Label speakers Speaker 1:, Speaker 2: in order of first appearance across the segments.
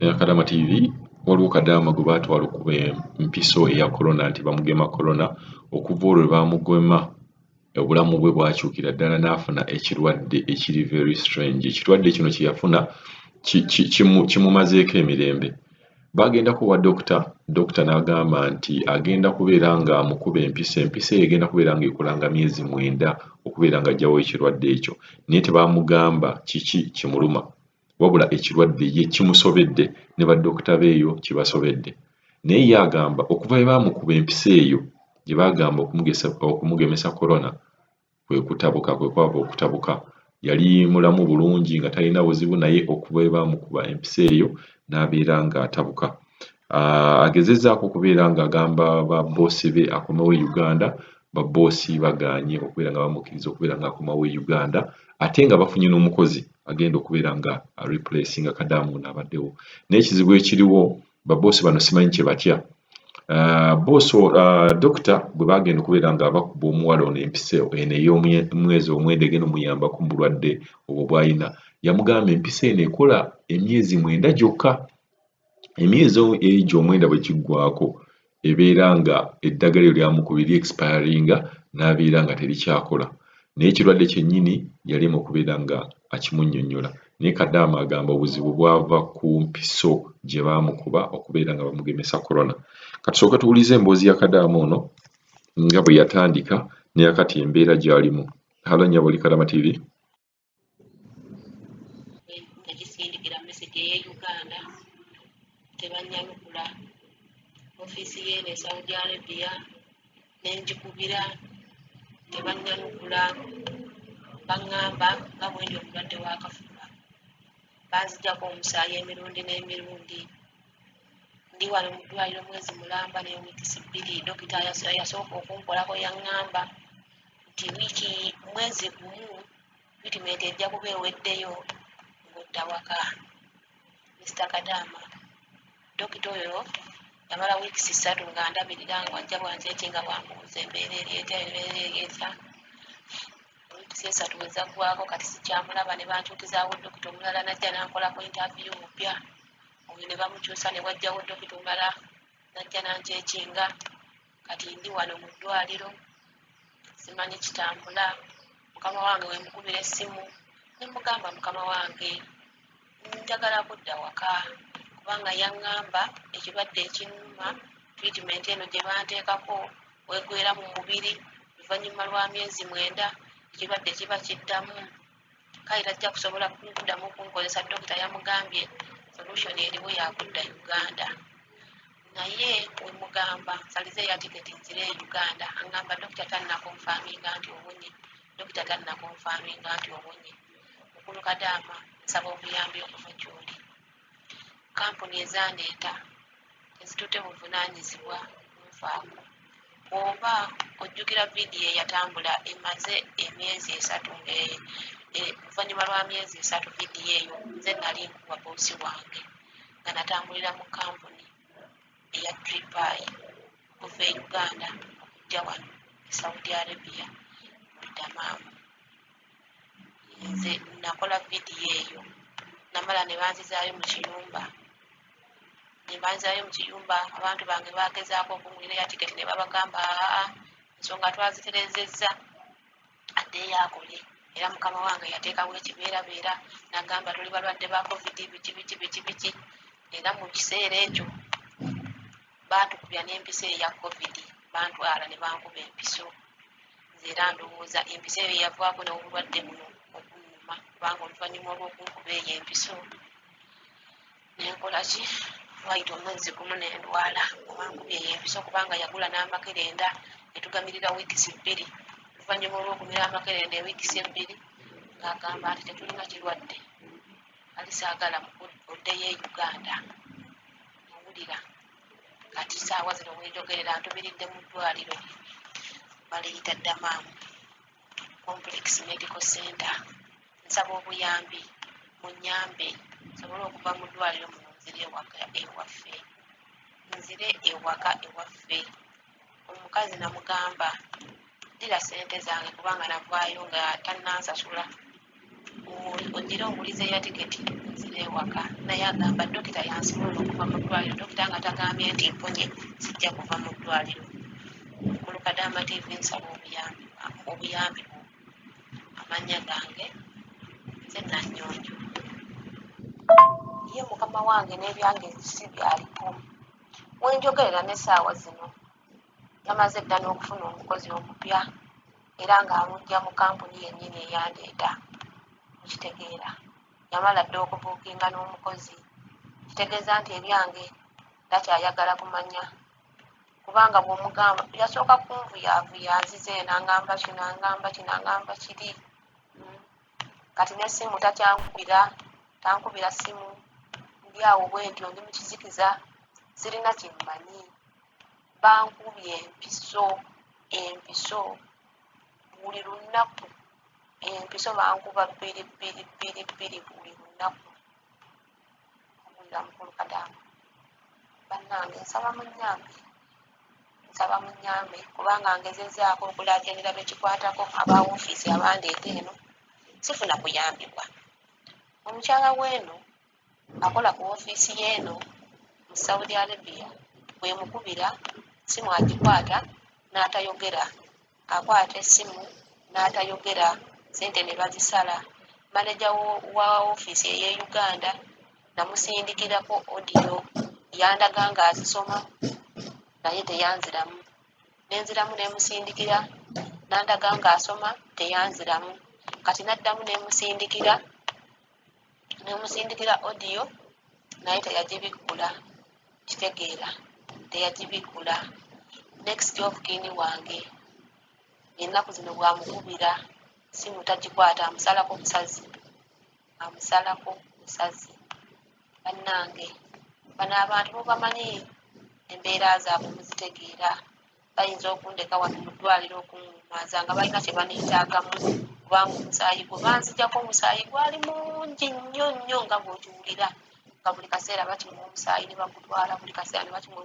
Speaker 1: Kadama TV. Waliwo Kadaama gwe baatwala okuba empiso eya corona nti bamugema corona. Okuva olwo lwe baamugema, obulamu bwe bwakyukira ddala n'afuna ekirwadde ekiri very strange. Ekirwadde kino kye yafuna kimumazeeko emirembe. Baagendako owa dokita, dokita n'agamba nti agenda kubeera ng'amukuba empiso, empiso eyo egenda kubeera ng'ekola nga myezi 9 okubeera ng'aggyawo ekirwadde ekyo. Naye tebaamugamba kiki kimuluma, wabula ekirwadde ye kimusobedde ne badokita beeyo kibasobedde. Naye ye agamba okuva bwe baamukuba empiso eyo gye baagamba okumugemesa corona, kwe kutabuka, kwe kwava okutabuka. Yali mulamu bulungi nga talina buzibu, naye okuva bwe baamukuba empiso eyo n'abeera ng'atabuka. Agezezzaako okubeera ng'agamba babboosi be akomewo e Uganda, babboosi bagaanye okubeera nga bamukkiriza okubeera ng'akomawo e Uganda, ate nga bafunye n'omukozi agenda okubeera nga areplacinga Kadaama ono abaddewo. Naye ekizibu ekiriwo, babboosi bano simanyi kye batya. Bboosi, dokita bwe baagenda okubeera nga bakuba omuwala ono empiso eno ey'omwezi 9 egenda omuyambako mu bulwadde obwo bw'alina, yamugamba empiso eno ekola emyezi 9 gyokka. Emyezi egyo 9 bwe giggwaako, ebeera nga eddagala eryo lyamukubye li expiringa n'abeera nga terikyakola. Naye ekirwadde kyennyini yalema okubeera nga akimunnyonnyola. Naye Kadaama agamba obuzibu bwava ku mpiso gye baamukuba okubeera nga bamugemesa corona. Katusooke tuwulize emboozi ya Kadaama ono nga bwe yatandika ne akati embeera gy'alimu. Hello nnyabo, oli Kadama TV.
Speaker 2: Nagisindikira message ey'e Uganda, tebannyanukula. Ofiisi y'eno e Saudi Arabia ne ngikubira, tebannyanukula. Baŋŋamba nga bwe ndi omulwadde w'akafuba, banzigyako omusaayi emirundi n'emirundi. Ndi wano mu ddwaliro mwezi mulamba ne wiikisi 2. Dokita yasooka okunkolako yaŋŋamba nti wiiki mwezi gumu treatment ejja kuba eweddeyo ng'odda waka. Mr Kadaama, dokita oyo yamala wiikisi 3 nga ndabirira, nga wajja bwancheckinga, bwambuuza embeera eri etya, embeera eri etya. Wiikisi 3 we zaggwako, kati sikyamulaba, ne bankyukizaawo dokita omulala najja nankolako interview mupya. Oyo ne bamukyusa, ne wajjawo dokita omulala najja nancheckinga. Kati ndi wano mu ddwaliro, simanyi kitambula. Mukama wange wemukubira essimu ne mugamba, mukama wange njagala kudda waka, kubanga yaŋŋamba ekirwadde ekinnuma, treatment eno gye banteekako wegwera mu mubiri oluvannyuma lwa myezi 9 ekirwadde kiba kiddamu, kale tajja kusobola kuddamu kunkozesa. Dokita yamugambye solution eriwo yakudda Uganda. Naye wemugamba nsalize ya tiketi nzire e Uganda, aŋŋamba dokita tannaconfirminga nti owonye, dokita tannaconfirminga nti owonye. Mukulu Kadaama, nsaba obuyambi okuva gy'oli. Kampuni ezandeeta tezitutte buvunaanyizibwa kunfaako. Oba ojjukira vidiyo eyatambula emaze emyezi 3, oluvannyuma lwa myezi 3, vidiyo eyo nze nali nkuwa boosi wange nga natambulira mu kampuni eya Tripai okuva e Uganda okujja wano e Saudi Arabia mu Damam. Nze nakola vidiyo eyo, namala ne banzizaayo mu kiyumba, ne banzizaayo mu kiyumba. Abantu bange bagezaako okungulira ya tiketi ne babagamba aa, ensonga twaziterezezza, addeeyo akole. Era mukama wange yateekawo ekibeerabeera n'agamba tuli balwadde ba COVID, biki biki biki biki. Era mu kiseera ekyo baatukubya n'empiso eya COVID, bantwala ne bankuba empiso. Nze era ndowooza empiso eyo yavaako n'obulwadde buno okunnuma, kubanga oluvannyuma olw'okunkuba eyo empiso nenkola ki, wayita omwezi gumu nendwala. Obankubye eyo empiso kubanga yagula n'amakerenda ne tugamirira wiikisi 2. Oluvannyuma olw'okumira amakerenda ewiikisi 2, ng'agamba nti tetulina kirwadde, ali saagala oddeyo e Uganda. Owulira, kati saawa zino wenjogerera ntumiridde mu ddwaliro baliyita Damam Complex Medical Center. Nsaba obuyambi, munyambe nsobole okuva mu ddwaliro muno nzire ewaka ewaffe, nzire ewaka ewaffe. Omukazi namugamba ddira ssente zange, kubanga navaayo nga tannansasula, ogire ongulize ya tiketi nzire. ewaka naye agamba dokita yansumulula okuva mu ddwaliro dokita nga tagambye nti mponye sijja kuva mu ddwaliro. Mukulu Kadaama TV nsaba obuyambi obuyambi bwo amannya gange nze Nanyonjo. Ye mukama wange n'ebyange si byaliko wenjogerera n'essaawa zino yamaze dda n'okufuna omukozi omupya era ng'amuggya mu kampuni yennyini eyandeeta okitegeera yamala dda okubuukinga n'omukozi kitegeeza nti ebyange takyayagala kumanya kubanga bw'omugamba yasooka kunvuyaavuya nzize eno angamba kino angamba kino angamba kiri hmm. Kati n'essimu takyankubira tankubira ssimu ndi awo bwentyo ndi mu kizikiza sirina kyemmanyi bankubye empiso empiso buli lunaku empiso bankuba bbiri bbiri bbiri bbiri buli lunaku owulira mukulu kadaama bannange nsaba munyambe nsaba munyambe kubanga ngezezaako okulaajanira bekikwatako aba woofiisi abandeeta eno sifuna kuyambibwa omukyala weeno akola ku woofiisi y'eno mu Saudi Arabia bwemukubira simu agikwata n'atayogera akwata essimu n'atayogera ssente ne bazisala maneja wa ofiisi ey'e Uganda namusindikirako odiyo yandaga ng'azisoma naye teyanziramu ne nziramu ne musindikira n'andaga ng'asoma teyanziramu kati naddamu ne musindikira ne musindikira odiyo naye teyagibikkula kitegeera teyagibikkula next of kin wange ennaku zino bw'amukubira simu tagikwata amusalako busazi amusalako busazi bannange bano abantu mubamanyi embeera zaabwe muzitegeera bayinza okundeka wano mu ddwaliro okungumaza nga balina kye baneetaagamu kubanga omusaayi gwe banzijako omusaayi gwali mungi nnyo nnyo nga bw'okiwulira nga buli kaseera bakima omusaayi ne bagutwala buli kaseera ne bakima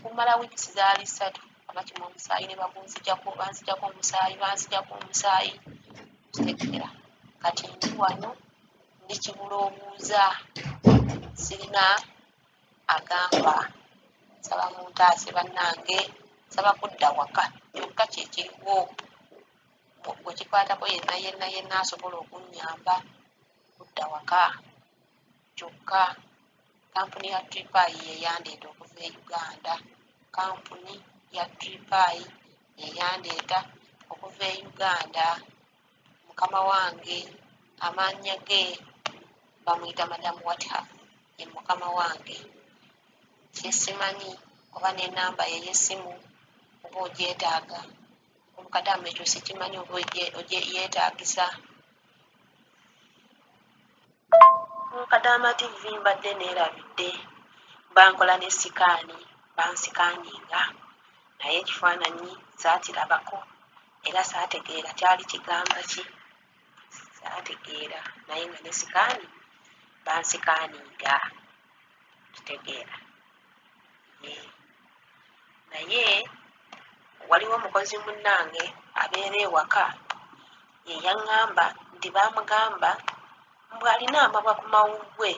Speaker 2: kumala wiikisi zaali ssatu nga bakima omusaayi ne bagunzijako banzijako omusaayi banzijako omusaayi kitegeera kati ndi wano ndi kibula obuuza sirina agamba nsaba muntaase bannange nsaba kudda waka kyokka kyekiriwo gwe kikwatako yenna yenna yenna asobola okunnyamba kudda waka kyokka kampuni ya Tripai yeyandeeta okuva e Uganda kampuni ya Tripai yeyandeeta okuva e Uganda mukama wange amannya ge bamuyita madamu Watha ye mukama wange kyesimanyi oba n'enamba ye ey'essimu oba ogyetaaga olukadamu ekyo sikimanyi oba yeetaagisa Kadaama TV mbadde neerabidde bankola ne sikaani bansikaaninga naye ekifaananyi saakirabako era saategeera kyali kigamba ki saategeera naye nga ne sikaani bansikaaninga kitegeera naye waliwo mukozi munnange abeera ewaka ye yaŋŋamba nti baamugamba mbu alina amabwa ku mawuggwe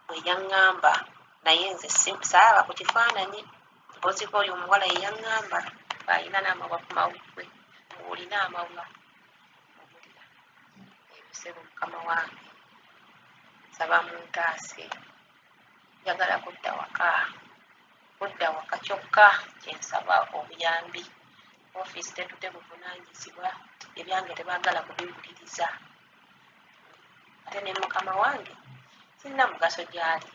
Speaker 2: bwe yaŋŋamba naye nze saalaba ku kifaananyi mpoziko oyo omuwala ye yaŋŋamba alina n'amabwa ku mawuggwe mbu olina amabwa owulira ebyo ssebo mukama wange nsaba muntaase njagala kudda waka kudda waka kyokka kyensaba obuyambi ofiisi tetute buvunaanyizibwa ebyange tebaagala kubiwuliriza ate ne mukama wange sirina mugaso gy'ali.